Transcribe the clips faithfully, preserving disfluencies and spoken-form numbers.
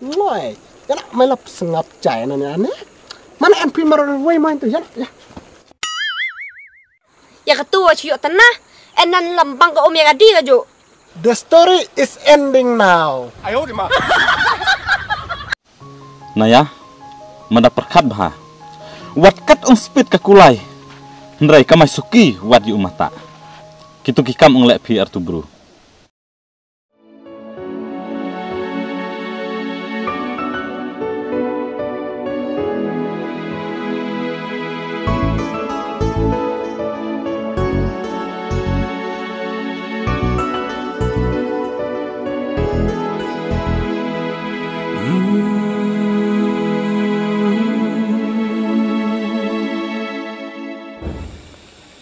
Ngoi. Ïa na, mai lap sngap jai na ne ane. Mana en phi mar wei mai tu ïa na, ïa. Ïa ka tu wa chu ïoh tana. En nan lam bang ka um ïa ka di ka ju. The story is ending now. Naya, mada pyrkhat bha. Wat kat ong spit ka kulai. Hynrei ka mai suki wat ïa u mata. Kitu ki kam ong leh phi artu bru.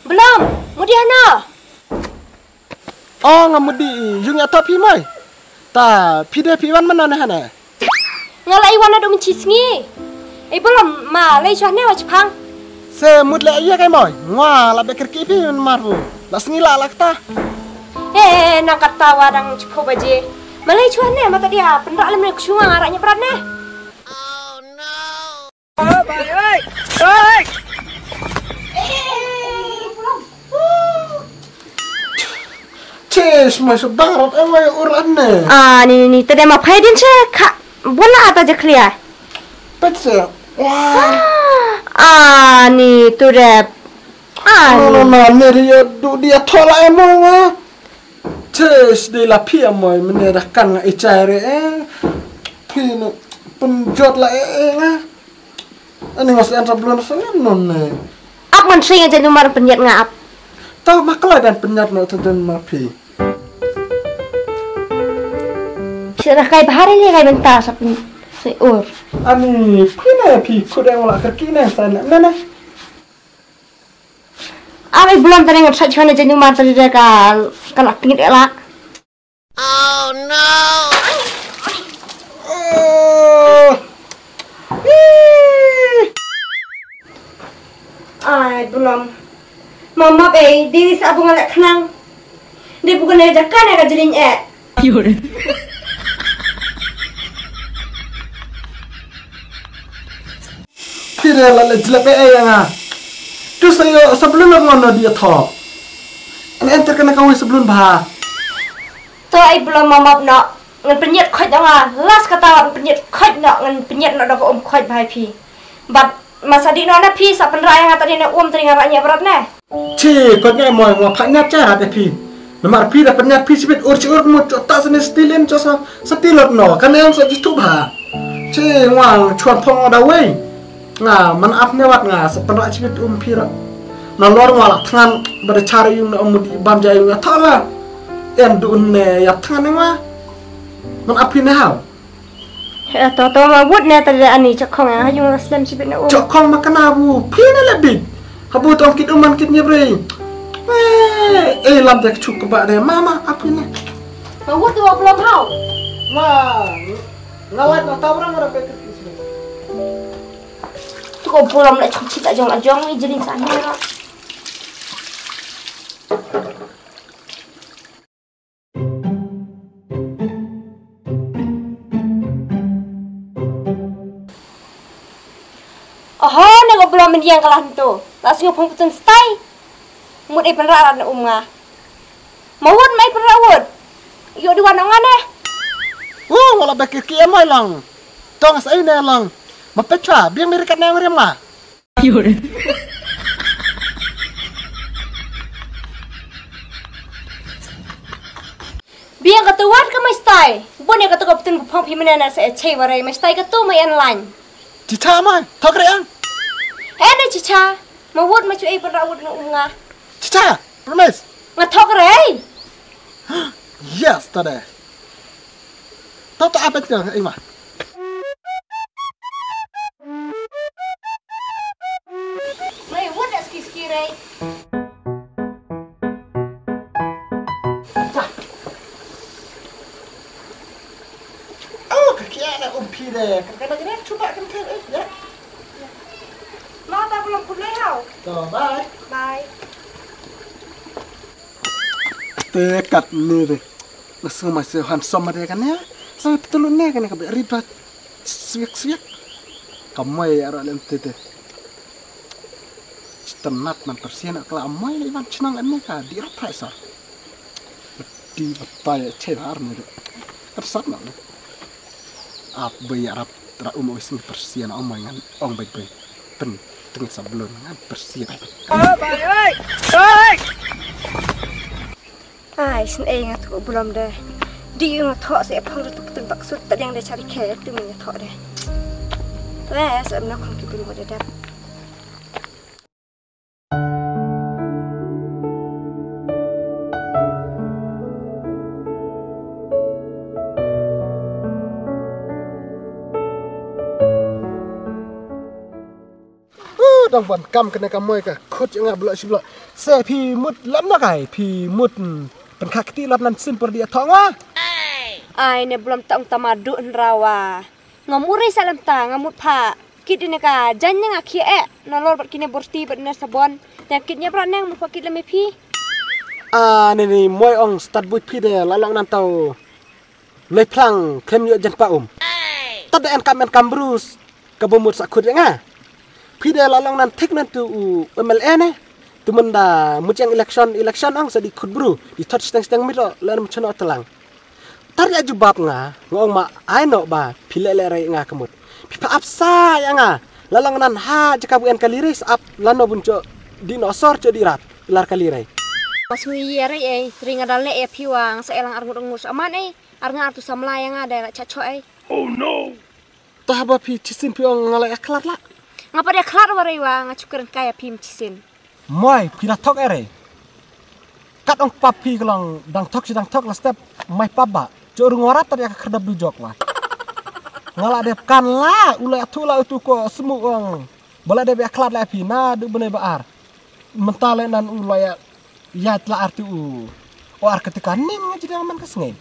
Blom, mudi hano? Oh, nga mudi, yung ïa to phi mai. Ta, phi de phi wan mano ne hane? Nga la i wan adu mynchi sngi. Ei Blom, ma lei chwa ne wa chpang. Se mut le ïa kai mai. Nga la bekir ki phi man marhu. La sngi la la kata. Eh, nang kata wa dang chipho baje. Ma lei chwa ne, mata dia, pynra lem ne kuchunga, ra nyeprat ne. Tis, mai sebang rot, eh, mai urat ne. Ah, ni, ni, ni, tadi ma phai din che, kha, bola ata je clear. Petse, wah. Ah, ni, tu dep. Ah, no, no, ni. No, no, ni, dia, du, dia thola, eh, mo, wah. Tis, de la phi, eh, mo, mene da kan nga i chai re, eh. Phi, no, pynjot la, eh, eh, nga. Ani ngas anta blon sa ngan non ne. Ap ngan sing aja numar pynjat nga ap. Tau ma kala dan pynjat no tu dan ma phi. Sira kai bahari ni kai benta sa pyn si ur. Ani phi ne phi khut yang la kerki ne sa ne ne. Ami belum tadi ngat sa chwana jadi numar tadi dia ka ka la pingit la. Oh no! Oh. Ih. Ai, belum. Mama, eh, diri sa abu ngalek kenang. Dia bukan aja kan ya kajiling eh. Phi re la le jlep eh ïa nga. Tu sa ïoh sablun la ngon no dia tho. An enter kana kawei sablun bha. To ai blom mamap no. Ngan pynïat khoit no nga. Las kata ngan pynïat khoit no, ngan pynïat no da ka um khoit bha phi. Bad masa di no na phi sa pynra ïa nga ta di na um ta di nga ra ïa brat ne. Chi, kot ngai moi mo pha nyat cha rat phi. Namar phi da pynñiat phi sibit ur chi ur mo cho ta sene stilin cho sa stilot no. Kan em sa jitu bha. Chi ngwang chuan phong da wei. Nga man ap ne wat nga sa pynra sibit um phi ra. Na lor ngwa la thngan ba da char yung na um di bam ja yung ya thala. Em du ne ya thngan ne ngwa. Man ap phi ne hau. He to to ma wut ne ta le ani chakhong ha yung la slem sibit ne um. Chakhong ma kana bu phi ne le bit. Habu tong kit uman kit nyebrei. Eh, eh lam tek chuk ba de mama aphi ne. Ma wut wa blom hau. Ma ngawat na tawrang ra be kit. Tu ko blom le chuk chit ajong ajong ni jering sa ni ra. Oho, ne ko blom myndiang ka lah ntu. La sngew phong putun stai. Mut ei pynra rat na um nga. Ma wut ma ei pynra wut. Yo di wan nga ne. Wo, wala bek ki em ai lang. Tong sa ei ne lang. Ma pechwa, biang merikat ne ngrim nga. Biang ka tu wat ka mai stai. Bun ïa ka tu ka putun ka phong phi mena na sa e chei warai mai stai ka tu mai an lain. Chicha mai, thok re ang. Eh na chicha. Ma wut ma chu ei pynra wut na um nga. Chicha, promise. Nga thok re. Yes, ta de. Tau ta apa tu ai ma. Mai wut da ski ski re. Oh, ka kia na um phi de. Ka ka na chupa kan kan eh ya. Ma ta belum kulai hau. To bye. Bye. Te kat ni de. Ngasung masih handsome de kan ya. Sa betul ne kan ka beri bat. Swiak swiak. Ka moi ara lem te te. Chitanat man persian akla moi le ban chnang ane ka di rat trai sa. Di batai che har ne de. Tersat na ne. Ap bai arap ra um oi sing persian ong moi ngan ong bai bai. Pen tengit sablon ngan persian. Ai, sien ei nga tu bulom de. Di nga tho se phong tu tu tak sut tadiang de cari ke tu nga tho de. Te se amna khong ki bulu de dap. Uh, dang ban kam kane ka moi ka khut nga blok shi blok. Se phi mut lam na kai phi mut, hmm, pen kha kti lam nan sin por di thong wa. Ai ne blom tong tama du nrawa. Nga mut rei sa lam ta nga mut pha. Kit ne ka jan ne nga khie e. Na lor bat kine borti bat ne sabon. Yang kit nya bra neng mut pha kit lam e phi. Ah, ne ni moi ong stad buit phi de lalong nan tau. Lei phlang khlem ïoh jan pa um. Tad en kam en kam brus. Ka ba mut sa khut ïa nga. Phi de la long nan thik nan tu u M L A ne. Tu menda mut yang election election ong sa di khut bru. Di thot steng steng mit ro lan mut chano telang. Tar ïa jubab nga nga ong ma ai no ba phi le le rei nga ka mut. Phi pha ap sa ïa nga. La long nan ha jaka bu en ka lirei sa ap lano bun cho di no sor cho di rat. Lar ka lirei. Pas hu ïa rei ei ring ada le ïa phi wa nga sa elang arngut arngut sa aman ei. Ar nga tu samla ïa nga da la cha cho ei. Oh no. Tah ba phi chisin phi ong nga la ïa khlat la. Nga pa da khlat wa rei wa nga chukren kai ïa phi chisin. Moi phi la thok ere. Kat ong pap phi klong dang thok si dang thok la step mai pap ba. Cho rung warat tar ïa ka kherdap du jok wa. Nga la dep kan la u la ïa thu la u tu ko smu ong. Ba la dep ïa khlat la phi na du bne ba ar. Mynta le nan u la ïa ïa tla ar tu u. O ar ka tika ning nga jida man ka sngi.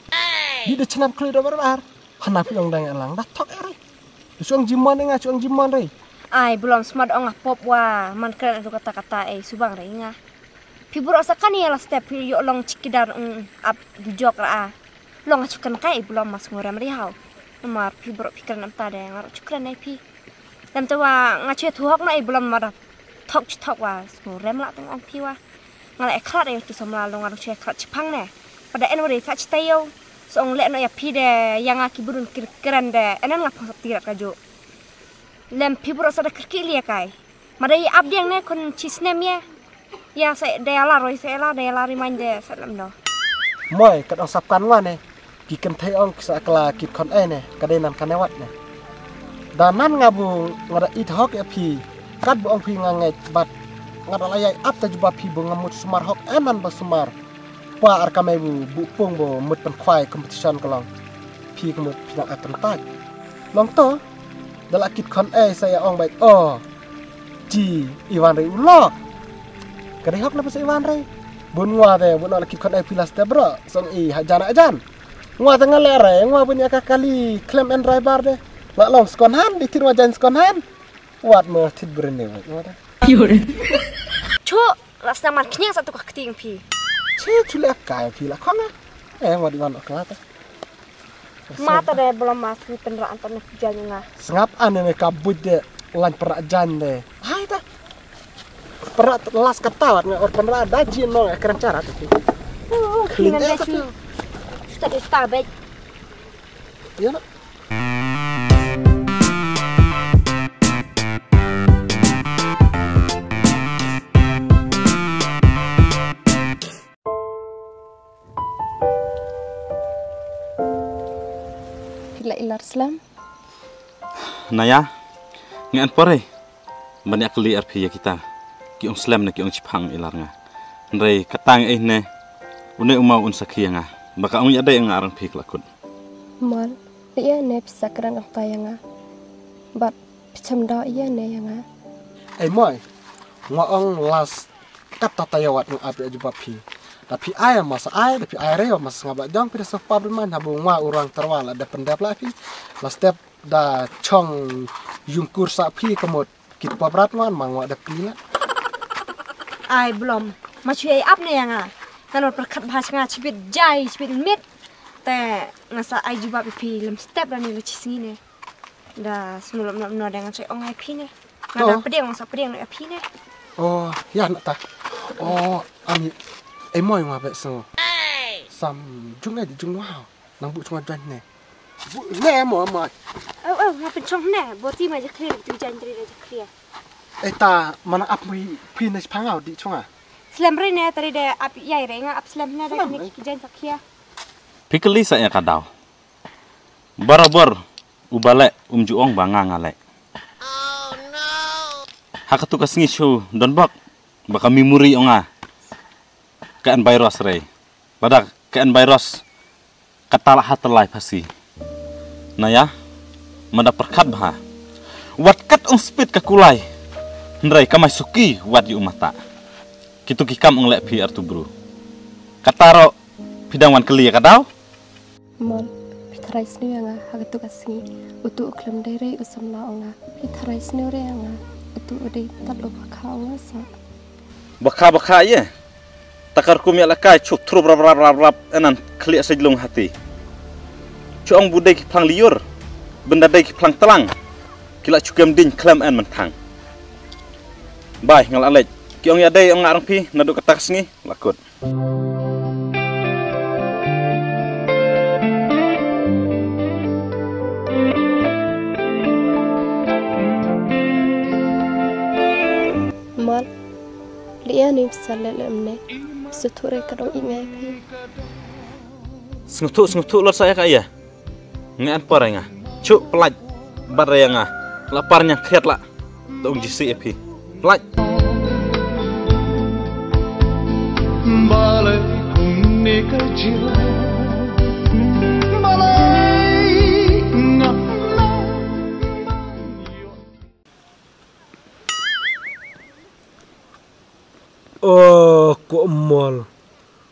Di da chnap kli da bar bar. Hana phi ong dang lang da thok ere. Chuang jimon nga chuang jimon re. Ai blom smat ong a pop wa man kren tu kata kata e subang re nga. Phi bro sa kan ïa la step phi yo long chikidar ap du jok ra. Long a chukan kai blom mas ngorem ri hau. Mar phi bro phi kren am ta de ngar chukan ai phi. Lem te wa nga chue thuhok na i blom mada. Thok chi thok wa smu rem la teng ong phi wa. Nga la ekrat e tu samla long nga rung chue ekrat chi phang ne. Pada en wari sa chi tayo. So ong le no ya phi de ya nga ki burun kir keren de. Enen nga phong sa tirat ka ju. Lem phi buro sa da kirki li ya kai. Mada i ap diang ne kon chi snem ye. Ya sa de ya la roi sa la de ya la rimang de sa lem do. Moi kat ong sap kan wa ne. Ki kynthei ong ki sa kla kit khon ei ne ka dei nan ka newat ne. Da nan nga bu nga da it hok ïa phi kat bu ong phi nga ngeit bad nga da la ïai ap ta jubab phi bu nga mut sumar hok ei nan ba sumar. Pa ar kamai bu bu pung bu mut pynkhwai competition ka long. Phi ka mut phi nang ai pyntait. Long to da la kit khon ei sa ïa ong bai o. Chi Ivan Rei u lok. Ka dei hok na pasa Ivan Rei. Bun ngwa te bun la kit khon ei phi la step bro. Song i hajan hajan. Ngwa te nga le re ngwa bun ya ka kali klem en driver de. La long skon han di tir wa jan skon han. Wat mo tit brene wa ngwa te. Chu la snaman knyang sa tu ka kting phi. Chu chu le ka phi la khong. Eh ngwa di wan ka ta. Mata de belum masuk penra antar nak jalan nga. Sngap ane ne ka buit de lan pra jan de. Hai ta. Pra las kata wat nga or penra da jin no keren cara tu. Klingan de chu. Suta de suta bej. Ya na. Phi la ilar slem? Naya, nga an pore. Ban ïa kali ar phi ïa kita. Ki ong slem ne ki ong chiphang ilar nga. Hynrei kata nga ei ne. Une u mau un sakhi ïa nga. Ba ka ong ïa dei nga arang phi kla kut. Mol, ïa ne phi sakran ong ta ïa nga. Bat phi cham do ïa ne ïa nga. Ei moi. Nga ong last Kata taïew wat nga ap ïa jubab phi. Da phi ai ma sa ai, da phi ai re ma sa ngab la jong phi da sngap pap ri man ha bu ngwa u rang tarwa la da pyndep la phi. La step da chong yung kur sa phi ka mut kit pop rat ngwan ma ngwa da phi la. Ai blom. Ma chu ai ap ne ïa nga. Nga nor pyrkhat bha nga chibit jai chibit mit. Te nga sa ai jubab ïa phi lem step da ni la chi sngi ne. Da snu lom lom no dang sa ong ai phi ne. Nga da pdiang sa pdiang ai phi ne. Oh, ya na ta. Oh, ani. Ai moi nga be so. Sam jung ne jung no ha. Nang bu chunga jan ne. Bu ne mo mo. Oh, oh, nga pynchong ne. Boti ma je clear tu jan tri je clear. Eta mana ap mui phi ne pangau di chunga. Slem re ne tari de ap yai re nga ap slem ne de ki jan sakhia. Pikeli sa ya kadau. Barabor u bale um ju ong ba nga nga le. Ha katu ka sngi chu don bok ba ka memory ong nga. Ka en virus re. Lada ka en virus kata la ha ta lai phasi. Na ya, mada perkhat bha. Wat kat ong spit ka kulai. Hynrei ka mai suki wat yu mata. Kitu ki kam ong le phi artu bru. Kata ro phi dang wan keli ka daw. Mon, phi tharai sniew ya nga ha katu ka sngi. Utu u khlem dei re u samla ong nga. Phi tharai sniew re ya nga. Utu u dei tat u bakha ong nga sa. Bakha bakha ye. Takar kum ya lakai chuk thrup rap rap rap rap enan khliak sejlung hati. Chu ong bu dei ki phlang liur. Benda dei ki phlang tlang. Ki la chukem ding khlem en menthang. Bai nga la leit. Ki ong ya dei ong nga rang phi na duk kata ka sngi la kut. Mal, liya ni bisa lele mne. Suture kadong ingai phi. Snguthu snguthu lot sa ya ka ya. Nga an par nga. Chu plat. Bar ya nga. La par nyang khriat la. Tong jisi ya phi. Plat. Balai kumne ka jila. Balai ngap na. Oh, ko mol.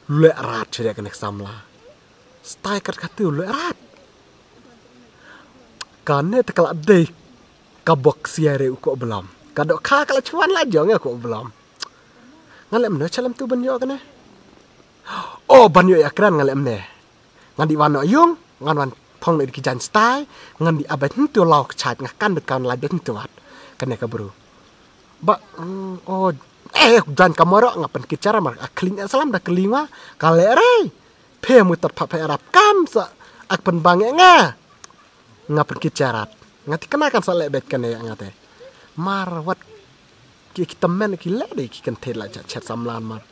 Lek rat chede kane samla. Stai kat katu lek rat. Kane te kala dei ka bok sia re u ko belom. Ka dok ka kala chuan la jong ya ko belom. Ngan lem no chalam tu ban yo kane. Oh, ban yo ya kran ngan lem ne. Ngan di wan no yung, ngan wan phong ne di ki jan stai, ngan di abai hentu lau ka chait nga kan bet kan lai bet hentu wat. Kane ka bru. Ba, mm, oh, eh, jan ka moro nga pen ki chara mar akling salam da kelinga, ka le re. Phe mu tat pha phe rap kam sa ak pen bang ya nga. Nga pen ki charat. Nga ti kena kan sa le bet kane ya nga te. Mar wat ki ki temen ki le de ki kan te la ja chet samlan mar.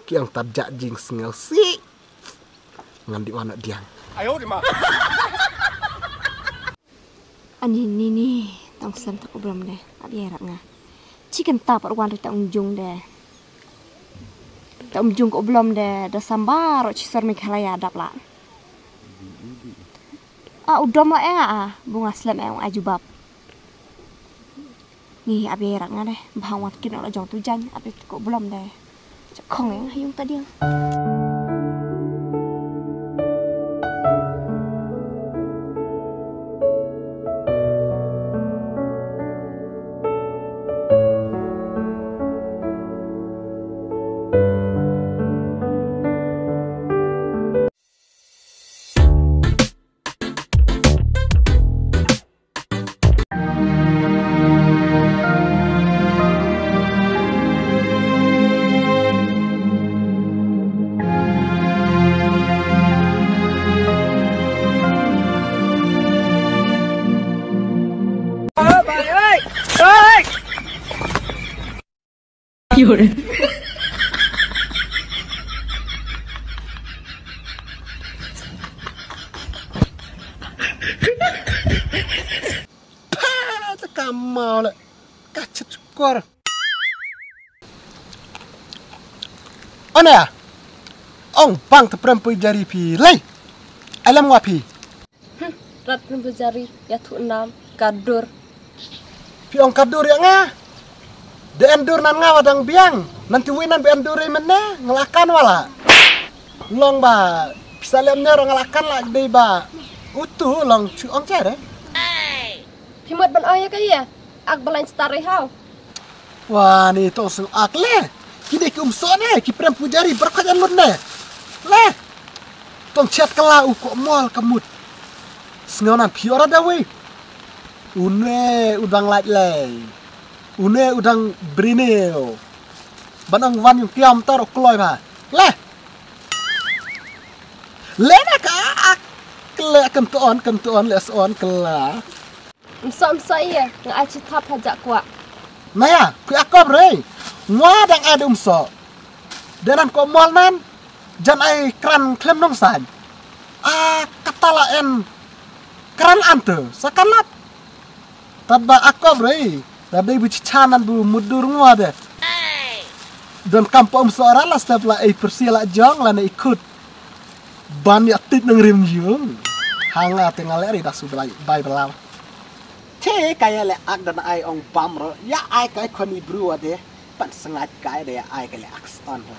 Ki ang tat ja jing sngel si. Ngan di wana diang. Ani ni ni tong sem tak ubram de. Ab ye rak nga. Chicken tap ar wan ta um jung de. Ta um jung ko blom de da sambar ro chisor Meghalaya dap la. A u dom la enga a bunga slem eng a jubab. Ni abi rak nga de bhang wat kin la jong tu jan abi ko blom de. Chak khong eng ha yung ta diang. Pha, ta ka mau le. Ka chet kor. One ya. Ong bang te prem pui jari phi lei. Alam wa phi. Hmm, rat pun bujari ya thu nam kadur. Phi ong kadur ya nga. De endur nan nga wadang biang. Nan ti winan be endur i menne ngelakan wala. Long ba pisa lem ne ngelakan la dei ba. Utu long chu ong chare. Phi mut ban ong ya ka ya. Ak balain star i hau. Wa ni to sung ak le. Ki dei ki um so ne ki prem pujari berkhat an mut ne. Le. Tong chat kala u ko mol ka mut. Sngaw nan phi ora da wei. Une u dang lait lei. Une u dang bri ne. Ban ong wan yung kiam tar u kloi ba. Le. Le na ka ak. Kle kan to on, kan to on, le so on kla. Msa msa ye, nga achi thap ha jak kwah. Naya, phi akop rei. Ngwa dang ai dum so. Denan ko mol nan. Jan ai kran klem nong san. A katala en kran ante, sa kan lap. Tad ba akop rei. Tad dei bu chicha nan bu mudur ngwa de. Don kam pom so ra la step la ei persi la jong la ne ikut. Ban ya tit nang rim yung. Hanga te ngale rei da su bai bai belaw. Che kaya le ak dan ai ong bam ro. Ya ai kai khon i bru ade. Pan sengat kai de ya ai kai le ak son la.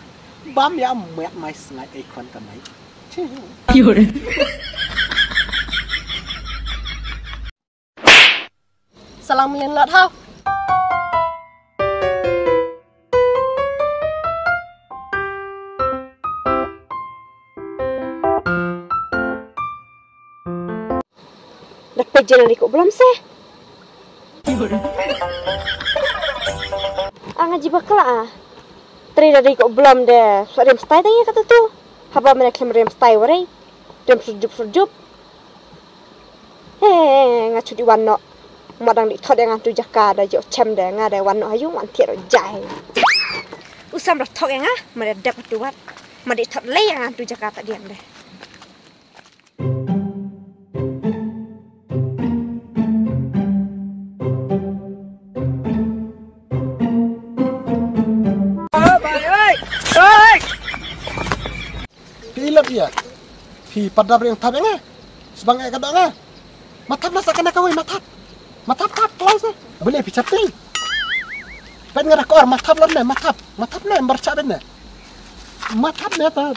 Bam ya met mai sengat ai khon ka mai. Che. Salang million lot hau. Dak pejen ari ko belum se. Anga jiba kala ah. Tri dari ko belum de. So rem stai tanya kata tu. Haba mena klem rem stai warai. Rem surjup surjup. He, nga chut i wan noh. Ma dang di thot ïa nga tu jaka da jo chem de nga de wan noh ha ïu wan thied jai. U sam da thok ïa nga, ma da dep tu wat. Ma di thot lei ïa nga tu jaka ta diang de. Phi ilot ïa. Phi pat dap ring thap ïa nga. Sbang ïa ka dok nga. Ma thap na sa kane kawei ma thap. Ma thap thap kloi sa. Bele phi chati. Pet nga da kor ma thap lon ne ma thap. Ma thap ne bar cha ne. Ma thap ne ta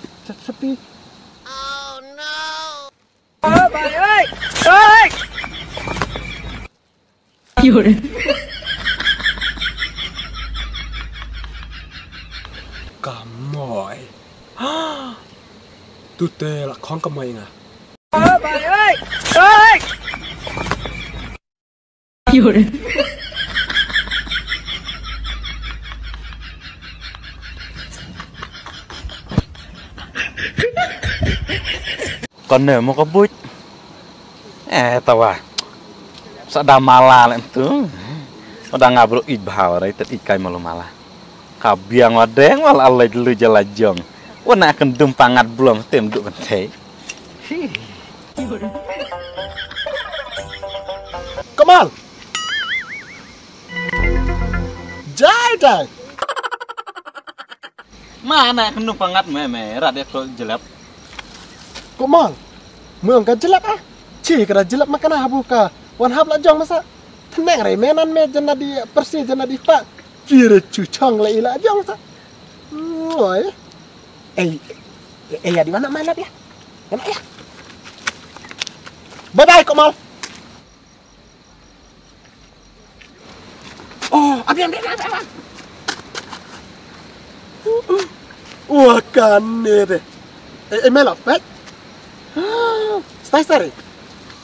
chati. Kamoi. Tu te la khong kamoi nga. Kane mo ka buit. Eh, tawa. Sa da mala lem tu. Uda nga bro ij bha rai tet ij kai malu mala. Ka biang wa deng wal alai dulu jala jong. Wa na kan dum pangat belum tem duk kan te. Kamal. Jai jai. Ma na kan dum pangat me me rat ya ko jelap. Kamal. Mung ka jelap ah. Chi ka jelap makana habu ka. Wan hap la jong masa. Tneng rai menan me jana di persi jana di pa. Kira chu chong le ila jong sa. Oi. Eh, eh, ya di mana mana dia? Mana ya? Bye bye, Komal. Oh, abi abi abi abi. Wah, kan ni deh. Eh, eh, Melo, eh? Stai stai.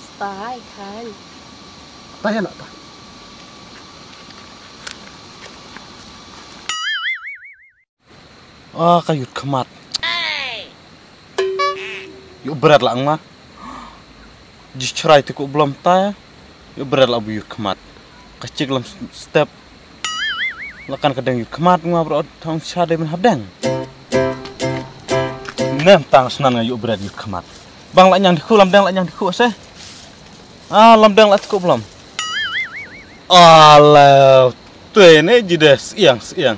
Stai kan. Tayan apa? Ah, ka yut khmat. Yu bret la ngma. Ji chrai te ku blom ta. Yu bret la bu yut khmat. Ka chik lam step. La kan ka deng yut khmat ngma bro thong cha de men hab deng. Nem tang snan nga yu bret yut khmat. Bang la nyang dikhu lam deng la nyang dikhu se. Ah, lam deng la tku blom. Ala, tu ne ji de siang siang.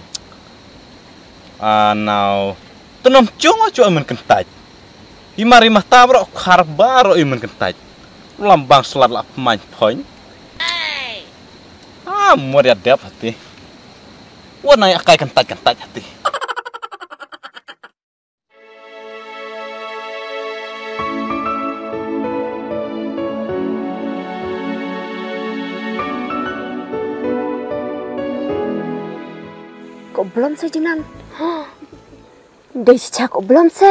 Anau. Tenom chung chu amen kentai. Imar imah tabro khar baro imen kentai. Lam bang selat la pemain poin. Ah, muat ya dep hati. Wan ai akai kentai kentai hati. Ko blom se jinan. Dei cha ko blom se.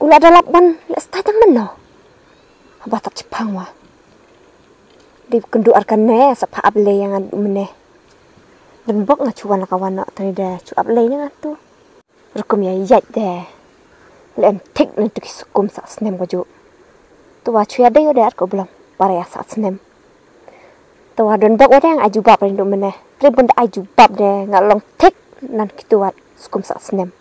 Ula dalap ban le stai tang mano. Ba tat chipang wa. Dei kyndu ar kane sa pha ap lei ïa nga mynne. Don bok nga chuan la ka wan noh tani da chu ap lei ne nga tu. Rukum ïa ïaid de. Le em thik nan tu ki sukum sa snem ka ju. Tu wa chu ïa dei ïa de ar ko blom. Para ïa sa snem. Tu wa don bok wa de nga ai jubab rin du mynne. Tri bun da ai jubab de nga long thik nan ki tu wa sukum sa snem.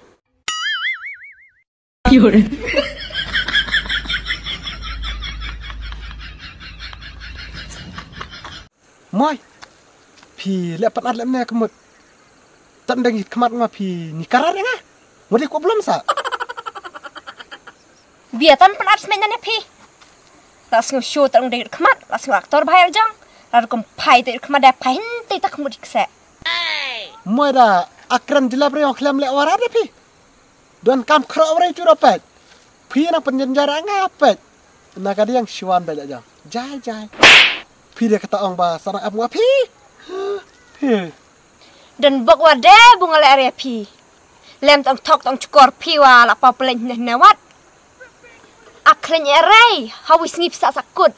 Moi, phi leh pan at leh ne ka mut. Tan dang it khmat nga phi ni karar nga. Mo dei ko blom sa. Bia tan pan at smet na ne phi. La sngew shu tan dang it khmat, la sngew aktor bahai jong. La rukum phai te it khmat da phai hin te tak mut kse. Moi da akran jilap re ong khlem leh wara de phi. Don kam khro re chu ro pet. Phi na pen jen jara nga pet. Na ka diang shuan bel jam. Jai jai. Phi de kata ong ba sana ap ngwa phi. Phi. Don bok wa de bunga le area phi. Lem tong thok tong chukor phi wa la pa peleng ne ne wat. Akren area. Hawi sngi pisa sakut.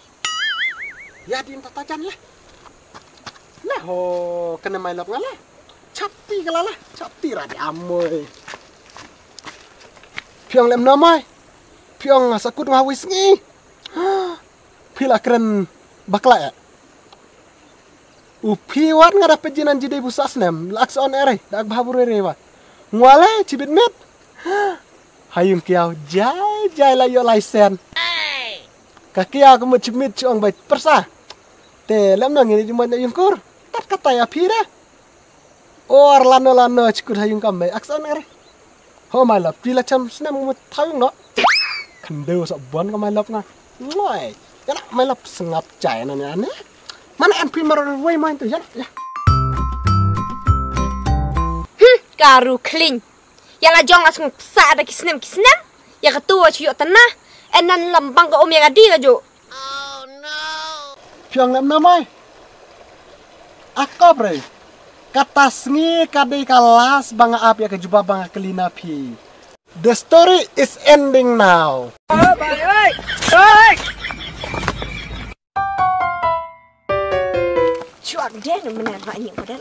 Ya din tata jan le. Le ho kene mai lok nga le. Chapi kala le. Chapi ra de amoi. Phi ong lem na mai. Phi ong sakut nga hawi sngi. Phi la kren bakla ya. U phi wat nga da pejinan jidei bu sa snem la ak sa on ere da ak bha bu rere wat. Ngwa le chibit mit. Hayung kiaw jai jai la yo laisen. Ka kiaw ka mut chibit chi ong bai persa. Te lem nang ini jumat na yung kur. Tat kata ya phi da. Or lano lano chikut hayung kam mai ak sa on ere. Ho mai lap phi la cham snem mut hayung no. Khandeu sa bon ka mai lap nga. Ngoi. Ya na mai lap sngap chai na ne ane. Mana an phi maro wei mai tu ya na. Ya. Hi karu kling. Ya la jong la sngap sa da ki snem ki snem. Ya ka tu wa chu yo tana. Enan lambang ka um ya ka di ka ju. Phi ong lem na mai. Akop re. Kata sngi ka dei ka last ba nga ap ya ka jubab ba nga kali na phi. The story is ending now. Chuak de na mena ba ni ko dan.